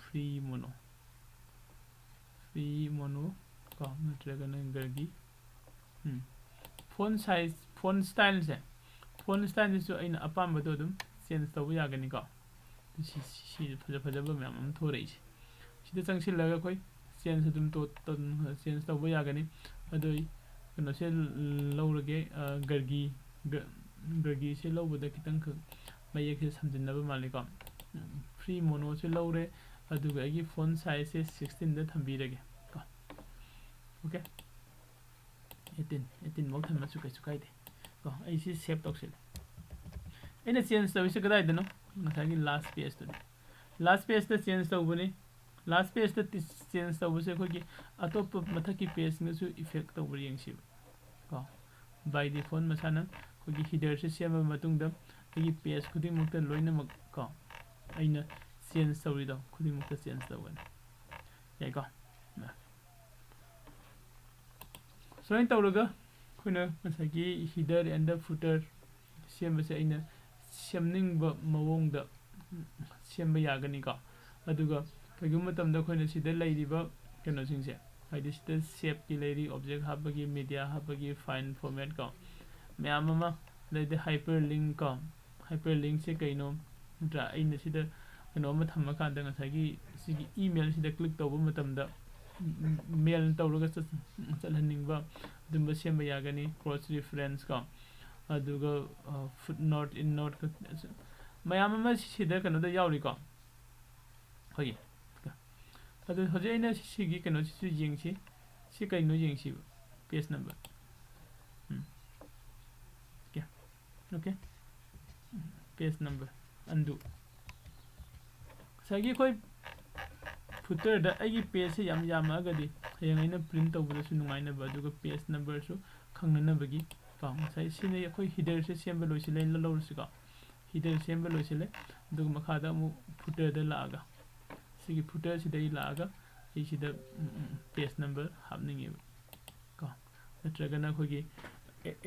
free mono꯫ Free mono ꯀꯣ, ꯅꯠꯇ꯭ꯔꯒꯅ ꯒꯔꯒꯤ꯫ ꯎꯝ꯫ Font size, font styleꯁꯦ, font styleꯁꯤꯁꯨ ꯑꯩꯅ ꯑꯄꯥꯝꯕꯗꯣ ꯑꯗꯨꯝ change ꯇꯧꯕ ꯌꯥꯒꯅꯤꯀꯣ꯫ ꯁꯤ, ꯁꯤ, ꯁꯤ ꯐꯖ ꯐꯖꯕ ꯃꯌꯥꯝ ꯑꯃ ꯊꯣꯔꯛꯏꯁꯦ꯫ ꯁꯤꯗ ꯆꯪꯁꯤꯜꯂꯒ ꯑꯩꯈꯣꯏ change ꯑꯗꯨꯝ ꯇꯧ-, ꯇꯧ-, change ꯇꯧꯕ ꯌꯥꯒꯅꯤ꯫ ꯑꯗꯣ ꯑꯩ ꯀꯩꯅꯣꯁꯦ ꯂꯧꯔꯒꯦ, ꯑ, ꯒꯔꯒꯤ, ꯒ-, ꯒꯔꯒꯤꯁꯦ ꯂꯧꯕꯗ ꯈꯤꯇꯪꯈꯛ ꯃꯌꯦꯛꯁꯦ ꯁꯝꯖꯤꯟꯅꯕ ꯃꯥꯜꯂꯤꯀꯣ꯫ Free monoꯁꯦ ꯂꯧꯔꯦ, ꯑꯗꯨꯒ ꯑꯩꯒꯤ font sizeꯁꯦ sixteenꯗ ꯊꯝꯕꯤꯔꯒꯦ ꯀꯣ꯫ Okay꯫ Eighteen, eighteen ꯐꯥꯎ ꯊꯝꯃꯁꯨ ꯀꯩꯁꯨ ꯀꯥꯏꯗꯦ ꯀꯣ꯫ ꯑꯩ ꯁꯤ save ꯇꯧꯁꯤꯜꯂꯦ꯫ ꯑꯩꯅ change ꯇꯧꯔꯤꯁꯦ ꯀꯗꯥꯏꯗꯅꯣ? ꯉꯁꯥꯏꯒꯤ last pageꯇꯨꯅꯤ꯫ Last pageꯇ change ꯇꯧꯕꯅꯤ꯫ Last pageꯇ tis-, change ꯇꯧꯕꯁꯦ ꯑꯩꯈꯣꯏꯒꯤ ꯑꯇꯣꯞꯄ ꯃꯊꯛꯀꯤ pageꯁꯤꯡꯗꯁꯨ effect ꯇꯧꯕ꯭ꯔꯥ ꯌꯦꯡꯁꯤꯕ ꯀꯣ꯫ By default ꯃꯁꯥꯅ ꯑꯩꯈꯣꯏꯒꯤ headerꯁꯦ ꯁꯦꯝꯃꯕ ꯃꯇꯨꯡꯗ ꯑꯩꯒꯤ page ꯈꯨꯗꯤꯡꯃꯛꯇ ꯂꯣꯏꯅꯃꯛ ꯀꯣ, ꯑꯩꯅ change ꯇꯧꯔꯤꯗꯣ ꯈꯨꯗꯤꯡꯃꯛꯇ change ꯇꯧꯒꯅꯤ꯫ ꯌꯥꯏꯀꯣ? ꯁꯨꯃꯥꯏꯅ ꯇꯧꯔꯒ ꯑꯩꯈꯣꯏꯅ ꯉꯁꯥꯏꯒꯤ header and footer ꯁꯦꯝꯕꯁꯦ ꯑꯩꯅ ꯁꯦꯝꯅꯤꯡꯕ ꯃꯑꯣꯡꯗ ꯁꯦꯝꯕ ꯌꯥꯒꯅꯤꯀꯣ꯫ ꯑꯗꯨꯒ ꯀꯩꯒꯨꯝꯕ ꯃꯇꯝꯗ ꯑꯩꯈꯣꯏꯅ ꯁꯤꯗ ꯂꯩꯔꯤꯕ ꯀꯩꯅꯣꯁꯤꯡꯁꯦ, ꯍꯥꯏꯗꯤ ꯁꯤꯗ shapeꯀꯤ ꯂꯩꯔꯤ, object ꯍꯥꯞꯄꯒꯤ, media ꯍꯥꯞꯄꯒꯤ, fine format ꯀꯣ, ꯃꯌꯥꯝ ꯑꯃ, ꯑꯗꯩꯗꯤ hyperlink ꯀꯣ, hyperlinkꯁꯦ ꯀꯩꯅꯣ ꯅꯠꯇ꯭ꯔꯥ? ꯑꯩꯅ ꯁꯤꯗ ꯀꯩꯅꯣ ꯑꯃ ꯊꯝꯃꯀꯥꯟꯗ ꯉꯁꯥꯏꯒꯤ ꯁꯤꯒꯤ emailꯁꯤꯗ click ꯇꯧꯕ ꯃꯇꯝꯗ ꯃꯦꯜ ꯇꯧꯔꯒ ꯆꯠ- ꯆꯠꯍꯟꯅꯤꯡꯕ ꯑꯗꯨꯝꯕ ꯁꯦꯝꯕ ꯌꯥꯒꯅꯤ꯫ ꯀ꯭ꯔꯣꯁ ꯔꯤꯐꯔꯦꯟꯁ ꯀꯣ, ꯑꯗꯨꯒ ꯐꯨꯠ ꯅꯣꯠ, ꯏꯟ ꯅꯣꯠ, ꯃꯌꯥꯝ ꯑꯃ ꯁꯤꯗ ꯀꯩꯅꯣꯗ ꯌꯥꯎꯔꯤꯀꯣ ꯑꯩꯈꯣꯏꯒꯤ꯫ ꯑꯗꯨ ꯍꯧꯖꯤꯛ ꯑꯩꯅ ꯁꯤꯒꯤ ꯀꯩꯅꯣꯁꯤꯁꯨ ꯌꯦꯡꯁꯤ꯫ ꯁꯤ ꯀꯩꯅꯣ ꯌꯦꯡꯁꯤꯕ? Page number. Um. Okay. Okay. Page number. ꯑꯟꯗꯨ꯫ ꯉꯁꯥꯏꯒꯤ ꯑꯩꯈꯣꯏ ꯐꯨꯇꯔꯗ ꯑꯩꯒꯤ ꯄꯦꯖꯁꯦ ꯌꯥꯝ ꯌꯥꯝꯃꯛꯑꯒꯗꯤ ꯍꯌꯦꯡ ꯑꯩꯅ ꯄ꯭ꯔꯤꯟ ꯇꯧꯕꯗꯁꯨ ꯅꯨꯡꯉꯥꯏꯅꯕ, ꯑꯗꯨꯒ ꯄꯦꯖ ꯅꯝꯕꯔꯁꯨ ꯈꯪꯅꯅꯕꯒꯤ ꯀꯣ꯫ ꯉꯁꯥꯏ ꯁꯤꯅ ꯑꯩꯈꯣꯏ ꯍꯤꯗꯔꯁꯦ ꯁꯦꯝꯕ ꯂꯣꯏꯁꯤꯜꯂꯦ, ꯂꯧꯔꯁꯤꯀꯣ꯫ ꯍꯤꯗꯔ ꯁꯦꯝꯕ ꯂꯣꯏꯁꯤꯜꯂꯦ꯫ ꯑꯗꯨꯒ ꯃꯈꯥꯗ ꯑꯃꯨꯛ ꯐꯨꯇꯔꯗ ꯂꯥꯛꯑꯒ, ꯁꯤꯒꯤ ꯐꯨꯇꯔꯁꯤꯗ ꯑꯩ ꯂꯥꯛꯑꯒ ꯑꯩ ꯁꯤꯗ ꯄꯦꯖ ꯅꯝꯕꯔ ꯍꯥꯞꯅꯤꯡꯉꯦꯕ ꯀꯣ, ꯅꯠꯇ꯭ꯔꯒꯅ ꯑꯩꯈꯣꯏꯒꯤ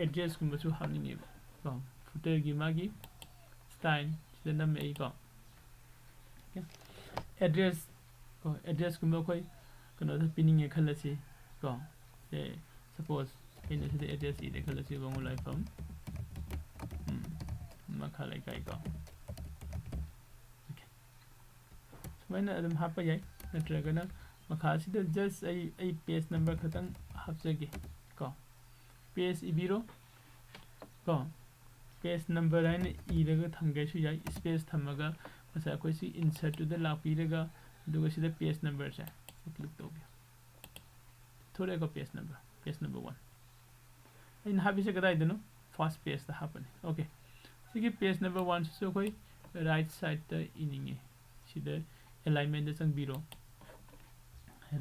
ꯑꯦꯗ꯭ꯔꯦꯁꯀꯨꯝꯕꯁꯨ ꯍꯥꯞꯅꯤꯡꯉꯦꯕ ꯀꯣ꯫ ꯐꯨꯇꯔꯒꯤ ꯃꯥꯒꯤ ꯁ꯭ꯇꯥꯏꯜ ꯁꯤꯗ ꯅꯝꯃꯦ ꯑꯩ ꯀꯣ꯫ ꯑꯦꯗ꯭ꯔꯦꯁ ꯀꯣ, ꯑꯦꯗ꯭ꯔꯦꯁꯀꯨꯝꯕ ꯑꯩꯈꯣꯏ ꯀꯩꯅꯣꯗ ꯄꯤꯅꯤꯡꯉꯦ ꯈꯜꯂꯁꯤ ꯀꯣ꯫ ꯁꯦ, ꯁꯄꯣꯁ ꯑꯩꯅ ꯁꯤꯗ ꯑꯦꯗ꯭ꯔꯦꯁ ꯏꯔꯦ ꯈꯜꯂꯁꯤ, ꯋꯥꯉꯨ ꯂꯥꯏꯐꯝ, ꯎꯝ, ꯃꯈꯥ ꯂꯩꯀꯥꯏ ꯀꯣ꯫ ꯑꯣꯀꯦ꯫ ꯁꯨꯃꯥꯏꯅ ꯑꯗꯨꯝ ꯍꯥꯞꯄ ꯌꯥꯏ, ꯅꯠꯇ꯭ꯔꯒꯅ ꯃꯈꯥꯁꯤꯗ ꯖꯁ ꯑꯩ, ꯑꯩ ꯄꯦꯖ ꯅꯝꯕꯔ ꯈꯛꯇꯪ ꯍꯥꯞꯆꯒꯦ ꯀꯣ꯫ ꯄꯦꯖ ꯏꯕꯤꯔꯣ ꯀꯣ꯫ ꯄꯦꯖ ꯅꯝꯕꯔ ꯍꯥꯏꯅ ꯏꯔꯒ ꯊꯝꯒꯦꯁꯨ ꯌꯥꯏ, ꯁ꯭ꯄꯦꯁ ꯊꯝꯃꯒ ꯉꯁꯥꯏ ꯑꯩꯈꯣꯏ ꯁꯤ ꯏꯟꯁꯔꯠꯇꯨꯗ ꯂꯥꯛꯄꯤꯔꯒ, ꯑꯗꯨꯒ ꯁꯤꯗ ꯄꯦꯖ ꯅꯝꯕꯔꯁꯦ ꯀ꯭ꯂꯤꯛ ꯇꯧꯕꯤꯌꯨ꯫ ꯊꯣꯔꯛꯑꯦꯀꯣ page number, page number one. ꯑꯩꯅ ꯍꯥꯞꯄꯤꯁꯦ ꯀꯗꯥꯏꯗꯅꯣ? ꯐꯥꯔꯁ ꯄꯦꯖꯇ ꯍꯥꯞꯄꯅꯤ꯫ ꯑꯣꯀꯦ, ꯁꯤꯒꯤ ꯄꯦꯖ ꯅꯝꯕꯔ ꯋꯥꯟꯁꯤꯁꯨ ꯑꯩꯈꯣꯏ ꯔꯥꯏꯠ ꯁꯥꯏꯗꯇ ꯏꯅꯤꯡꯉꯦ꯫ ꯁꯤꯗ ꯑꯦꯂꯥꯏꯟꯃꯦꯟꯗ ꯆꯪꯕꯤꯔꯣ,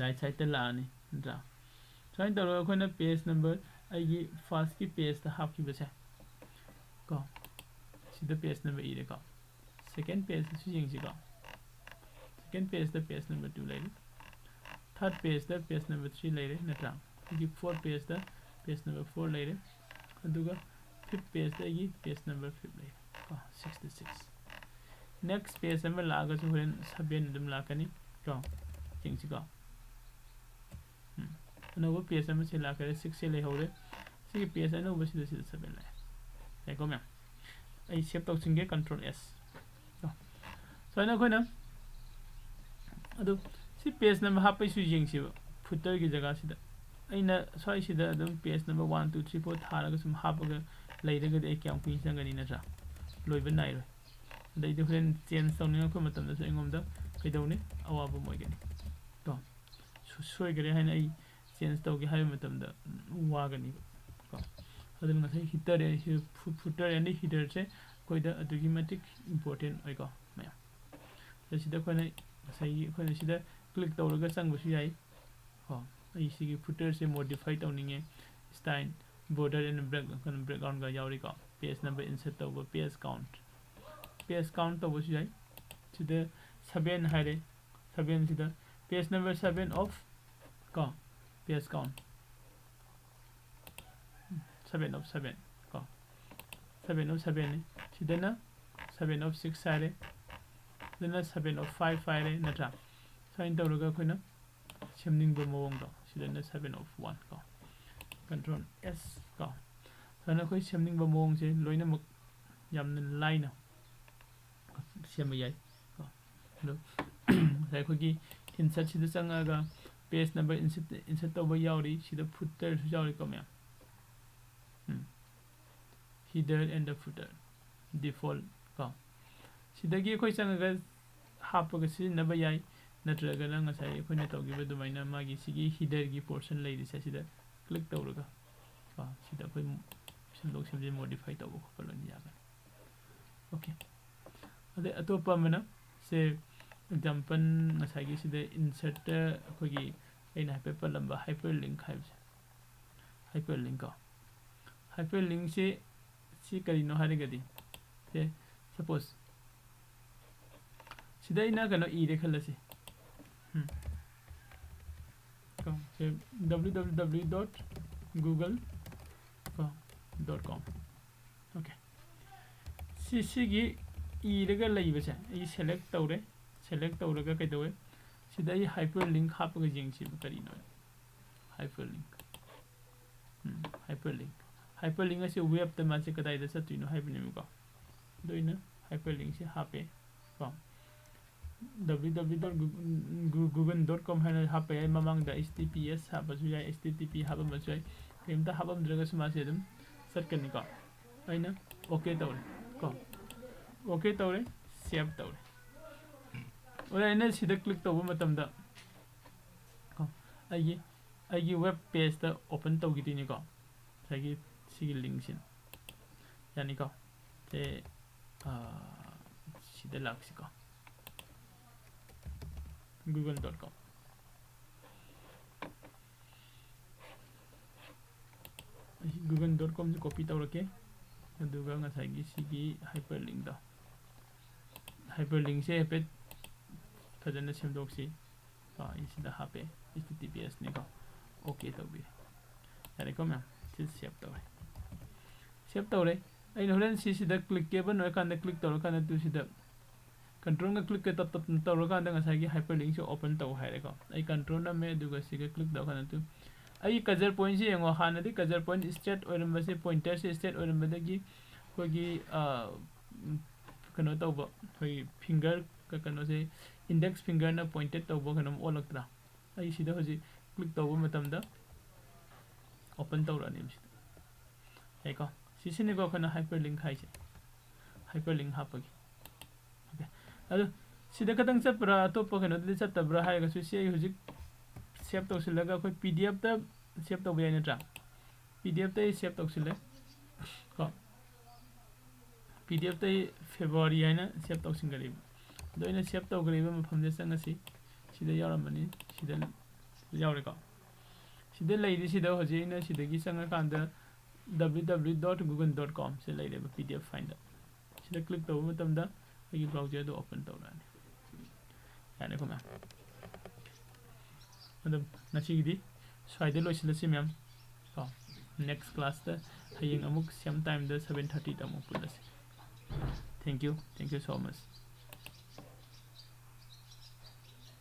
ꯔꯥꯏꯠ ꯁꯥꯏꯗꯇ ꯂꯥꯛꯑꯅꯤ, ꯅꯠꯇ꯭ꯔꯥ? ꯁꯨꯃꯥꯏꯅ ꯇꯧꯔꯒ ꯑꯩꯈꯣꯏꯅ ꯄꯦꯖ ꯅꯝꯕꯔ, ꯑꯩꯒꯤ ꯐꯥꯔꯁꯀꯤ ꯄꯦꯖꯇ ꯍꯥꯞꯈꯤꯕꯁꯦ ꯀꯣ, ꯁꯤꯗ ꯄꯦꯖ ꯅꯝꯕꯔ ꯏꯔꯦꯀꯣ꯫ ꯁꯦꯀꯦꯟ ꯄꯦꯖꯇꯁꯨ ꯌꯦꯡꯁꯤꯀꯣ꯫ ꯁꯦꯀꯦꯟ ꯄꯦꯖꯇ ꯄꯦꯖ ꯅꯝꯕꯔ ꯇꯨ ꯂꯩꯔꯦ꯫ ꯊꯥꯔꯠ ꯄꯦꯖꯇ ꯄꯦꯖ ꯅꯝꯕꯔ ꯊ꯭ꯔꯤ ꯂꯩꯔꯦ, ꯅꯠꯇ꯭ꯔꯥ? ꯑꯩꯒꯤ ꯐꯣꯔꯠ ꯄꯦꯖꯇ ꯄꯦꯖ ꯅꯝꯕꯔ ꯐꯣꯔ ꯂꯩꯔꯦ꯫ ꯑꯗꯨꯒ ꯐꯤꯐ ꯄꯦꯖꯇ ꯑꯩꯒꯤ ꯄꯦꯖ ꯅꯝꯕꯔ ꯐꯤꯐ ꯂꯩꯔꯦ ꯀꯣ, ꯁꯤꯛꯁꯇ ꯁꯤꯛꯁ꯫ ꯅꯦꯛꯁ ꯄꯦꯖ ꯑꯃ ꯂꯥꯛꯑꯒꯁꯨ ꯍꯣꯔꯦꯟ ꯁꯕꯦꯟ ꯑꯗꯨꯝ ꯂꯥꯛꯀꯅꯤ ꯀꯣ꯫ ꯌꯦꯡꯁꯤꯀꯣ꯫ ꯎꯝ꯫ ꯑꯅꯧꯕ ꯄꯦꯖ ꯑꯃ ꯁꯤ ꯂꯥꯛꯈ꯭ꯔꯦ, ꯁꯤꯛꯁꯁꯦ ꯂꯩꯍꯧꯔꯦ꯫ ꯁꯤꯒꯤ ꯄꯦꯖ ꯑꯅꯧꯕꯁꯤꯗ ꯁꯤꯗ ꯁꯕꯦꯟ ꯂꯥꯛꯑꯦ꯫ ꯌꯥꯏꯀꯣ ꯃꯌꯥꯝ? ꯑꯩ ꯁꯦꯞ ꯇꯧꯁꯤꯟꯒꯦ, ꯀꯟꯇ꯭ꯔꯣꯜ ꯑꯦꯁ꯫ ꯁꯨꯃꯥꯏꯅ ꯑꯩꯈꯣꯏꯅ, ꯑꯗꯨ ꯁꯤ ꯄꯦꯖ ꯅꯝꯕꯔ ꯍꯥꯞꯄꯩꯁꯨ ꯌꯦꯡꯁꯤꯕ꯫ Footerꯒꯤ ꯖꯒꯥꯁꯤꯗ ꯑꯩꯅ ꯁ꯭ꯋꯥꯏꯁꯤꯗ ꯑꯗꯨꯝ page number one two three four ꯊꯥꯔꯒ ꯁꯨꯝ ꯍꯥꯞꯄꯒ ꯂꯩꯔꯒꯗꯤ ꯑꯩ ꯀꯌꯥꯝ ꯀꯨꯏꯅ ꯆꯪꯒꯅꯤ, ꯅꯠꯇ꯭ꯔꯥ? ꯂꯣꯏꯕ ꯅꯥꯏꯔꯣꯏ꯫ ꯑꯗꯩꯗꯤ ꯍꯣꯔꯦꯟ change ꯇꯧꯅꯤꯡꯉꯛꯄ ꯃꯇꯝꯗꯁꯨ ꯑꯩꯉꯣꯟꯗ ꯀꯩꯗꯧꯅꯤ? ꯑꯋꯥꯕ ꯑꯃ ꯑꯣꯏꯒꯅꯤ꯫ ꯀꯣ, ꯁꯣ-, ꯁꯣꯏꯈꯔꯦ ꯍꯥꯏꯅ ꯑꯩ change ꯇꯧꯒꯦ ꯍꯥꯏꯕ ꯃꯇꯝꯗ ꯋꯥꯒꯅꯤꯕ꯫ ꯀꯣ, ꯑꯗꯨꯅ ꯉꯁꯥꯏ header, footer and headerꯁꯦ ꯑꯩꯈꯣꯏꯗ ꯑꯗꯨꯛꯀꯤ ꯃꯇꯤꯛ important ꯑꯣꯏꯀꯣ, ꯃꯌꯥꯝ꯫ ꯑꯗ ꯁꯤꯗ ꯑꯩꯈꯣꯏꯅ ꯉꯁꯥꯏꯒꯤ ꯑꯩꯈꯣꯏꯅ ꯁꯤꯗ click ꯇꯧꯔꯒ ꯆꯪꯕꯁꯨ ꯌꯥꯏ꯫ ꯀꯣ, ꯑꯩ ꯁꯤꯒꯤ footerꯁꯦ modify ꯇꯧꯅꯤꯡꯉꯦ꯫ Style, border and back-, ꯀꯩꯅꯣ, backgroundꯒ ꯌꯥꯎꯔꯤꯀꯣ꯫ Page number insert ꯇꯧꯕ, page count, page count ꯇꯧꯕꯁꯨ ꯌꯥꯏ꯫ ꯁꯤꯗ seven ꯍꯥꯏꯔꯦ, sevenꯁꯤꯗ page number seven of, ꯀꯣ, page count, seven of seven, ꯀꯣ, seven of sevenꯅꯤ꯫ ꯁꯤꯗꯅ seven of six ꯍꯥꯏꯔꯦ, ꯁꯤꯗꯅ seven of five ꯍꯥꯏꯔꯦ, ꯅꯠꯇ꯭ꯔꯥ? ꯁꯨꯃꯥꯏꯅ ꯇꯧꯔꯒ ꯑꯩꯈꯣꯏꯅ ꯁꯦꯝꯅꯤꯡꯕ ꯃꯑꯣꯡꯗꯣ, ꯁꯤꯗꯅ seven of one ꯀꯣ, control S ꯀꯣ, ꯁꯨꯃꯥꯏꯅ ꯑꯩꯈꯣꯏ ꯁꯦꯝꯅꯤꯡꯕ ꯃꯑꯣꯡꯁꯦ ꯂꯣꯏꯅꯃꯛ ꯌꯥꯝꯅ ꯂꯥꯏꯅ ꯁꯦꯝꯕ ꯌꯥꯏ ꯀꯣ꯫ ꯑꯗꯣ ꯉꯁꯥꯏ ꯑꯩꯈꯣꯏꯒꯤ insertꯁꯤꯗ ꯆꯪꯉꯒ page number insert, insert ꯇꯧꯕ ꯌꯥꯎꯔꯤ, ꯁꯤꯗ footerꯁꯨ ꯌꯥꯎꯔꯤꯀꯣ ꯃꯌꯥꯝ꯫ ꯎꯝ꯫ Header and the footer, default ꯀꯣ꯫ ꯁꯤꯗꯒꯤ ꯑꯩꯈꯣꯏ ꯆꯪꯉꯒ ꯍꯥꯞꯄꯒ ꯁꯤꯖꯤꯟꯅꯕ ꯌꯥꯏ, ꯅꯠꯇ꯭ꯔꯒꯅ ꯉꯁꯥꯏ ꯑꯩꯈꯣꯏꯅ ꯇꯧꯈꯤꯕ ꯑꯗꯨꯃꯥꯏꯅ ꯃꯥꯒꯤ ꯁꯤꯒꯤ headerꯒꯤ portion ꯂꯩꯔꯤꯁꯦ ꯁꯤꯗ click ꯇꯧꯔꯒ ꯀꯣ, ꯁꯤꯗ ꯑꯩꯈꯣꯏ ꯁꯦꯝꯗꯣꯛ ꯁꯦꯝꯖꯤꯟ modify ꯇꯧꯕ ꯈꯣꯠꯄ ꯂꯣꯏꯅ ꯌꯥꯒꯅꯤ꯫ OK꯫ ꯑꯗꯩ ꯑꯇꯣꯞꯄ ꯑꯃꯅ ꯁꯦ example ꯉꯁꯥꯏꯒꯤ ꯁꯤꯗ insertꯇ ꯑꯩꯈꯣꯏꯒꯤ ꯑꯩꯅ ꯍꯥꯏꯐꯦꯠ ꯄꯜꯂꯝꯕ hyperlink ꯍꯥꯏꯕꯁꯦ, hyperlink ꯀꯣ꯫ Hyperlinkꯁꯤ ꯁꯤ ꯀꯔꯤꯅꯣ ꯍꯥꯏꯔꯒꯗꯤ, ꯁꯦ suppose ꯁꯤꯗ ꯑꯩꯅ ꯀꯩꯅꯣ ꯏꯔꯦ ꯈꯜꯂꯁꯤ, ꯎꯝ, ꯀꯣ, ꯁꯦ W W W dot google ꯀꯣ dot com꯫ OK꯫ ꯁꯤ, ꯁꯤꯒꯤ ꯏꯔꯒ ꯂꯩꯕꯁꯦ ꯑꯩ select ꯇꯧꯔꯦ꯫ Select ꯇꯧꯔꯒ ꯀꯩꯗꯧꯋꯦ? ꯁꯤꯗ ꯑꯩ hyperlink ꯍꯥꯞꯄꯒ ꯌꯦꯡꯁꯤꯕ ꯀꯔꯤꯅꯣ? Hyperlink꯫ ꯎꯝ, hyperlink꯫ Hyperlink ꯑꯁꯤ webꯇ ꯃꯥꯁꯦ ꯀꯗꯥꯏꯗ ꯆꯠꯇꯣꯏꯅꯣ ꯍꯥꯏꯕꯅꯦꯕꯀꯣ꯫ ꯑꯗꯨ ꯑꯩꯅ hyperlinkꯁꯦ ꯍꯥꯞꯄꯦ ꯀꯣ꯫ W W W dot google dot com ꯍꯥꯏꯅ ꯍꯥꯞꯄ ꯌꯥꯏ꯫ ꯃꯃꯥꯡꯗ H T T P S ꯍꯥꯞꯄꯁꯨ ꯌꯥꯏ, H T T P ꯍꯥꯞꯄꯝꯕꯁꯨ ꯌꯥꯏ꯫ ꯀꯔꯤꯝꯇ ꯍꯥꯞꯄꯝꯗ꯭ꯔꯒꯁꯨ ꯃꯥꯁꯦ ꯑꯗꯨꯝ ꯆꯠꯀꯅꯤꯀꯣ꯫ ꯑꯩꯅ OK ꯇꯧꯔꯦ ꯀꯣ꯫ OK ꯇꯧꯔꯦ, save ꯇꯧꯔꯦ꯫ ꯑꯣꯔ ꯑꯩꯅ ꯁꯤꯗ click ꯇꯧꯕ ꯃꯇꯝꯗ ꯀꯣ, ꯑꯩꯒꯤ, ꯑꯩꯒꯤ web pageꯇ open ꯇꯧꯈꯤꯗꯣꯏꯅꯤꯀꯣ꯫ ꯉꯁꯥꯏꯒꯤ ꯁꯤꯒꯤ linkꯁꯤꯅ꯫ ꯌꯥꯅꯤꯀꯣ? ꯁꯦ, ꯑꯥ, ꯁꯤꯗ ꯂꯥꯛꯁꯤꯀꯣ꯫ google dot com꯫ ꯑꯩ google dot comꯁꯦ copy ꯇꯧꯔꯛꯀꯦ꯫ ꯑꯗꯨꯒ ꯉꯁꯥꯏꯒꯤ ꯁꯤꯒꯤ hyperlinkꯇꯣ, hyperlinkꯁꯦ ꯍꯥꯏꯐꯦꯠ ꯐꯖꯅ ꯁꯦꯝꯗꯣꯛꯁꯤ꯫ ꯀꯣ, ꯑꯩ ꯁꯤꯗ ꯍꯥꯞꯄꯦ, H T T P Sꯅꯤꯀꯣ꯫ OK ꯇꯧꯕꯤꯔꯦ꯫ ꯌꯥꯔꯦꯀꯣ ꯃꯌꯥꯝ, ꯁꯤ save ꯇꯧꯔꯦ꯫ Save ꯇꯧꯔꯦ꯫ ꯑꯩꯅ ꯍꯣꯔꯦꯟ ꯁꯤꯁꯤꯗ clickable ꯑꯣꯏꯔꯀꯥꯟꯗ, click ꯇꯧꯔꯀꯥꯟꯗ ꯇꯨ ꯁꯤꯗ controlꯒ clickꯀ ꯇꯞ ꯇꯞꯅ ꯇꯧꯔꯀꯥꯟꯗ ꯉꯁꯥꯏꯒꯤ hyperlinkꯁꯦ open ꯇꯧ ꯍꯥꯏꯔꯦꯀꯣ꯫ ꯑꯩ control ꯅꯝꯃꯦ, ꯑꯗꯨꯒ ꯁꯤꯒ click ꯇꯧꯔꯀꯥꯟꯗ ꯇꯨ ꯑꯩꯒꯤ cursor pointꯁꯦ ꯌꯦꯡꯉꯣ, ꯍꯥꯟꯅꯗꯤ cursor point straight ꯑꯣꯏꯔꯝꯕꯁꯦ, pointerꯁꯦ straight ꯑꯣꯏꯔꯝꯕꯗꯒꯤ ꯑꯩꯈꯣꯏꯒꯤ, ꯑ, ꯎꯝ, ꯀꯩꯅꯣ ꯇꯧꯕ, ꯑꯩꯈꯣꯏꯒꯤ finger, ꯀ-, ꯀꯩꯅꯣꯁꯦ, index fingerꯅ pointed ꯇꯧꯕ ꯀꯩꯅꯣꯝ ꯑꯣꯜꯂꯛꯇ꯭ꯔꯥ? ꯑꯩ ꯁꯤꯗ ꯍꯧꯖꯤꯛ click ꯇꯧꯕ ꯃꯇꯝꯗ open ꯇꯧꯔꯛꯑꯅꯦꯕ ꯁꯤꯗ꯫ ꯌꯥꯏꯀꯣ? ꯁꯤꯁꯤꯅꯤꯀꯣ ꯑꯩꯈꯣꯏꯅ hyperlink ꯍꯥꯏꯁꯦ꯫ Hyperlink ꯍꯥꯞꯄꯒꯤ꯫ OK꯫ ꯑꯗꯨ ꯁꯤꯗ ꯈꯛꯇꯪ ꯆꯠꯄ꯭ꯔꯥ, ꯑꯇꯣꯞꯄ ꯀꯩꯅꯣꯗꯗꯤ ꯆꯠꯇꯕ꯭ꯔꯥ ꯍꯥꯏꯔꯒꯁꯨ, ꯁꯤ ꯑꯩ ꯍꯧꯖꯤꯛ save ꯇꯧꯁꯤꯜꯂꯒ ꯑꯩꯈꯣꯏ P D Fꯇ save ꯇꯧꯕ ꯌꯥꯏ ꯅꯠꯇ꯭ꯔꯥ? P D Fꯇ ꯑꯩ save ꯇꯧꯁꯤꯜꯂꯦ ꯀꯣ꯫ P D Fꯇ ꯑꯩ February ꯍꯥꯏꯅ save ꯇꯧꯁꯤꯟꯈ꯭ꯔꯦꯕ꯫ ꯑꯗꯣ ꯑꯩꯅ save ꯇꯧꯈ꯭ꯔꯤꯕ ꯃꯐꯝꯁꯦ ꯆꯪꯉꯁꯤ꯫ ꯁꯤꯗ ꯌꯥꯎꯔꯝꯃꯅꯤ꯫ ꯁꯤꯗ ꯌꯥꯎꯔꯦꯀꯣ꯫ ꯁꯤꯗ ꯂꯩꯔꯤꯁꯤꯗ ꯍꯧꯖꯤꯛ ꯑꯩꯅ ꯁꯤꯗꯒꯤ ꯆꯪꯉꯀꯥꯟꯗ W W W dot google dot com ꯁꯦ ꯂꯩꯔꯦꯕ, P D F fileꯗ꯫ ꯁꯤꯗ click ꯇꯧꯕ ꯃꯇꯝꯗ ꯑꯩꯒꯤ browserꯗꯣ open ꯇꯧꯔꯛꯑꯅꯤ꯫ ꯌꯥꯔꯦꯀꯣ ꯃꯌꯥꯝ? ꯑꯗꯨꯝ ꯉꯁꯤꯒꯤꯗꯤ ꯁ꯭ꯋꯥꯏꯗ ꯂꯣꯏꯁꯤꯜꯂꯁꯤ ꯃꯌꯥꯝ꯫ ꯀꯣ, next classꯇ ꯍꯌꯦꯡ ꯑꯃꯨꯛ same timeꯗ seven thirtyꯗ ꯑꯃꯨꯛ ꯄꯨꯜꯂꯁꯤ꯫ Thank you, thank you so much꯫